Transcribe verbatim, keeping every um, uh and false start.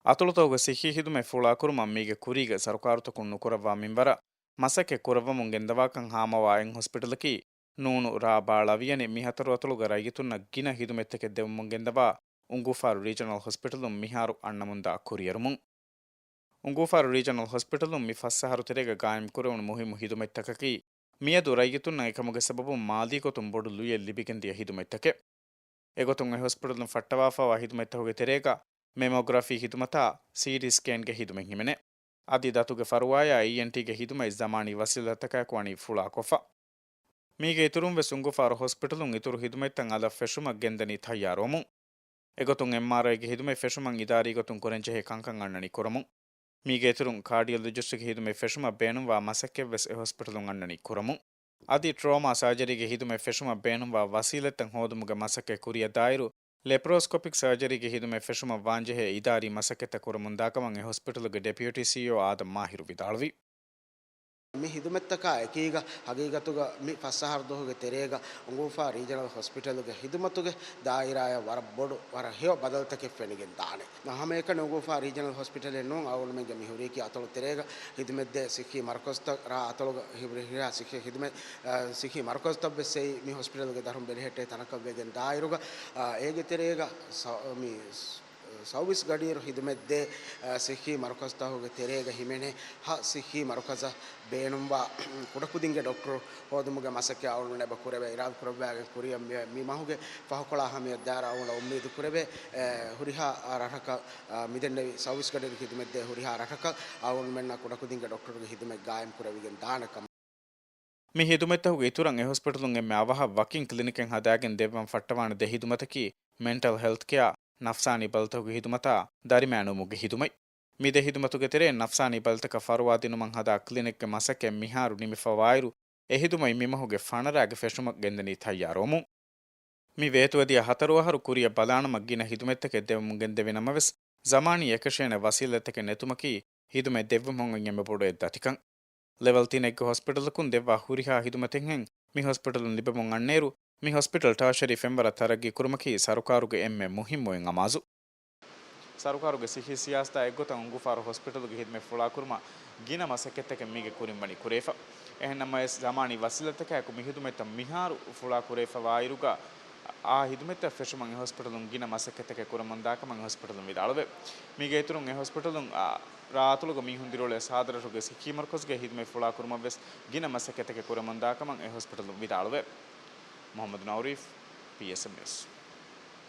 އަތޮޅުތަކުގެ ސިއްހީ ހިދުމަތް ފުޅާކުރުމަށް މީގެ ކުރީގެ ސަރުކާރުތަކުން ނުކުރައްވާ މިންވަރަށް މަސައްކަތް ކުރައްވަމުން ގެންދަވާކަން ހާމަވާ އެއް ހޮސްޕިޓަލަކީ ނޫނު ރ. ބ. ޅ. ވިޔަނި މި ހަތަރު އަތޮޅުގެ ރައްޔިތުންނަށް ގިނަ ހިދުމަތްތަކެއް ދެވެމުން ގެންދަވާ އުނގޫފާރު ރީޖަނަލް ހޮސްޕިޓަލުން މިހާރު އަންނަމުންދާ ކުރިއެރުމުން. އުނގޫފާރު ރީޖަނަލް ހޮސްޕިޓަލުން މި ފަސް އަހަރު ތެރޭގަ ގާއިމްކުރެވުނު މުހިއްމު ހިދުމަތްތަކަކީ، މިއަދު ރައްޔިތުންނަށް އެކަމުގެ ސަބަބުން މާލީ ގޮތުން ބޮޑު ލުޔެއް ލިބިގެންދިޔަ ހިދުމަތްތަކެއް. އެގޮތުން އެ ހޮސްޕިޓަލުން ފައްޓަވާފައިވާ ހިދުމަތްތަކުގެ ތެރޭގަ މެމޯގްރަފީ ހިދުމަތާ ސީޓީ ސްކޭންގެ ހިދުމަތް ހިމެނޭ. އަދި ދަތުގެ ފަރުވާޔާ އީއެންޓީގެ ހިދުމަތް ޒަމާނީ ވަސީލަތްތަކާއެކު ވަނީ ފުޅާކޮށްފަ. މީގެ އިތުރުން ވެސް އުނގޫފާރު ހޮސްޕިޓަލުން އިތުރު ހިދުމަތްތައް އަލަށް ފެށުމަށް ގެންދަނީ ތައްޔާރުވަމުން. އެގޮތުން އެމްއާރްއައިގެ ހިދުމަތް ފެށުމަށް އިދާރީ ގޮތުން ކުރަންޖެހޭ ކަންކަން އަންނަނީ ކުރަމުން. މީގެ އިތުރުން ކާޑިއޮލޮޖިސްޓްގެ ހިދުމަތް ފެށުމަށް ބޭނުންވާ މަސައްކަތްވެސް އެ ހޮސްޕިޓަލުން އަންނަނީ ކުރަމުން. އަދި ޓްރޯމާ ސާޖަރީގެ ހިދުމަތް ފެށުމަށް ބޭނުންވާ ވަސީލަތްތައް ހޯދުމުގެ މަސައްކަތް ކުރިއަށް ދާއިރު، ލެޕްރޯސްކޮޕިކް ސާޖަރީގެ ހިދުމަތް ފެށުމަށް ވާންޖެހޭ އިދާރީ މަސައްކަތްތައް ކުރަމުންދާކަމަށް އެ ހޮސްޕިޓަލުގެ ޑެޕިއުޓީ ސީއީއޯ އާދަމް މާހިރު ވިދާޅުވި. މި ހިދުމަތްތަކާ އެކީގަ ހަގީގަތުގަ މި ފަސް އަހަރު ދުވަހުގެ ތެރޭގަ އުނގޫފާ ރީޖަނަލް ހޮސްޕިޓަލުގެ ހިދުމަތުގެ ދާއިރާއަށް ވަރަށް ބޮޑު، ވަރަށް ހެޔޮ ބަދަލުތަކެއް ފެނިގެން ދާނެ. ހަމައެކަނި އުނގޫފާ ރީޖަނަލް ހޮސްޕިޓަލެއް ނޫން، އަޅުގަނޑުމެންގެ މި ހުރީކީ އަތޮޅު ތެރޭގަ ހިދުމަތްދޭ ސިއްހީ މަރުކަޒުތައް، ރ. އަތޮޅުގަ ހިބްރިހިރާ ސިއްހީ ހިދުމަތް، އަ، ސިއްހީ މަރުކަޒުތައް ވެސް އެއީ މި ހޮސްޕިޓަލްގެ ދަށުން ބެލެހެއްޓޭ ތަނަކަށް ވެގެން ދާއިރުގަ، އަ، އޭގެ ތެރޭގަ ސަ-، މި ސައުވީސް ގަޑިއިރު ހިދުމަތްދޭ، އަ، ސިއްހީ މަރުކަޒުތަކުގެ ތެރޭގަ ހިމެނޭ ހަ ސިއްހީ މަރުކަޒަށް ބޭނުންވާ ކުޑަކުދިންގެ ޑޮކްޓަރު ހޯދުމުގެ މަސައްކަތް އަޅުގަނޑުމެން އެބަ ކުރެވޭ. އިރާދަކުރައްވާގެން ކުރިއަށް މި، މި މަހުގެ ފަހުކޮޅާ ހަމަޔަށް ދާއިރު އަޅުގަނޑަށް އުއްމީދު ކުރެވޭ، އެ، ހުރިހާ، އަ، ރަށަކަށް، އަ، މިދެންނެވި ސައުވީސް ގަޑިއިރު ހިދުމަތްދޭ ހުރިހާ ރަށަކަށް އަޅުގަނޑުމެންނަށް ކުޑަކުދިންގެ ޑޮކްޓަރުގެ ހިދުމަތް ގާއިމް ކުރެވިގެން ދާނެ ކަމަށް. މި ހިދުމަތްތަކުގެ އިތުރަށް އެ ހޮސްޕިޓަލުން އެންމެ އަވަހަށް ވަކިން ކްލިނިކެއް ހަދާގެން ދެއްވަން ފައްޓަވާނެ ދެ ހިދުމަތަކީ، މެންޓަލް ހެލްތް ކެއާ، ނަފްސާނީ ބަލިތަކުގެ ހިދުމަތާ، ދަރިމައިނުވުމުގެ ހިދުމަތް. މި ދެ ހިދުމަތުގެ ތެރެއިން ނަފްސާނީ ބަލިތަކަށް ފަރުވާ ދިނުމަށް ހަދާ ކްލިނިކްގެ މަސައްކަތް މިހާރު ނިމިފަވާއިރު، އެ ހިދުމަތް މި މަހުގެ ފަނަރައިގެ ފެށުމަށް ގެންދަނީ ތައްޔާރުވަމުން. މި ވޭތުވެދިޔަ ހަތަރު އަހަރު ކުރިއަށް ބަލާނަމަ ގިނަ ހިދުމަތްތަކެއް ދެވެމުން ގެންދެވި ނަމަވެސް، ޒަމާނީ އެކަށޭނެ ވަސީލަތްތަކެއް ނެތުމަކީ، ހިދުމަތް ދެއްވުމުން އެންމެ ބޮޑު އެއްދަތިކަން. ލެވެލް ތިނެއްގެ ހޮސްޕިޓަލަކުން ދެއްވާ ހުރިހާ ހިދުމަތެއްހެން މި ހޮސްޕިޓަލުން ލިބެމުން އަންނައިރު، މި ހޮސްޕިޓަލް ޓާޝަރީ ފެންވަރަށް ތަރައްގީ ކުރުމަކީ ސަރުކާރުގެ އެންމެ މުހިއްމު އެއް އަމާޒު. ސަރުކާރުގެ ސިއްހީ ސިޔާސަތާ އެއްގޮތަށް އުނގޫފާރު ހޮސްޕިޓަލުގެ ހިދުމަތް ފުޅާކުރުމަށް ގިނަ މަސައްކަތްތަކެއް މީގެ ކުރިން ވަނީ ކުރެވިފަ. އެހެން ނަމަވެސް، ޒަމާނީ ވަސީލަތްތަކާއެކު މި ހިދުމަތްތައް މިހާރު ފުޅާ ކުރެވިފަވާއިރުގަ، އާ ހިދުމަތްތައް ފެށުމަށް އެ ހޮސްޕިޓަލުން ގިނަ މަސައްކަތްތަކެއް ކުރަމުންދާކަމަށް އެ ހޮސްޕިޓަލުން ވިދާޅުވޭ. މީގެ އިތުރުން އެ ހޮސްޕިޓަލުން، އާ، ރ. އަތޮޅުގަ މީހުން ދިރިއުޅޭ ސާދަ ރަށުގެ ސިއްހީ މަރުކަޒުގެ ހިދުމަތް ފުޅާކުރުމަށްވެސް ގިނަ މަސައްކަތްތަކެއް ކުރަމުންދާކަމަށް އެ ހޮސްޕިޓަލުން ވިދާޅުވޭ. މުޙައްމަދު ނައުރީފް، ޕީއެސްއެމް ނިއުސް.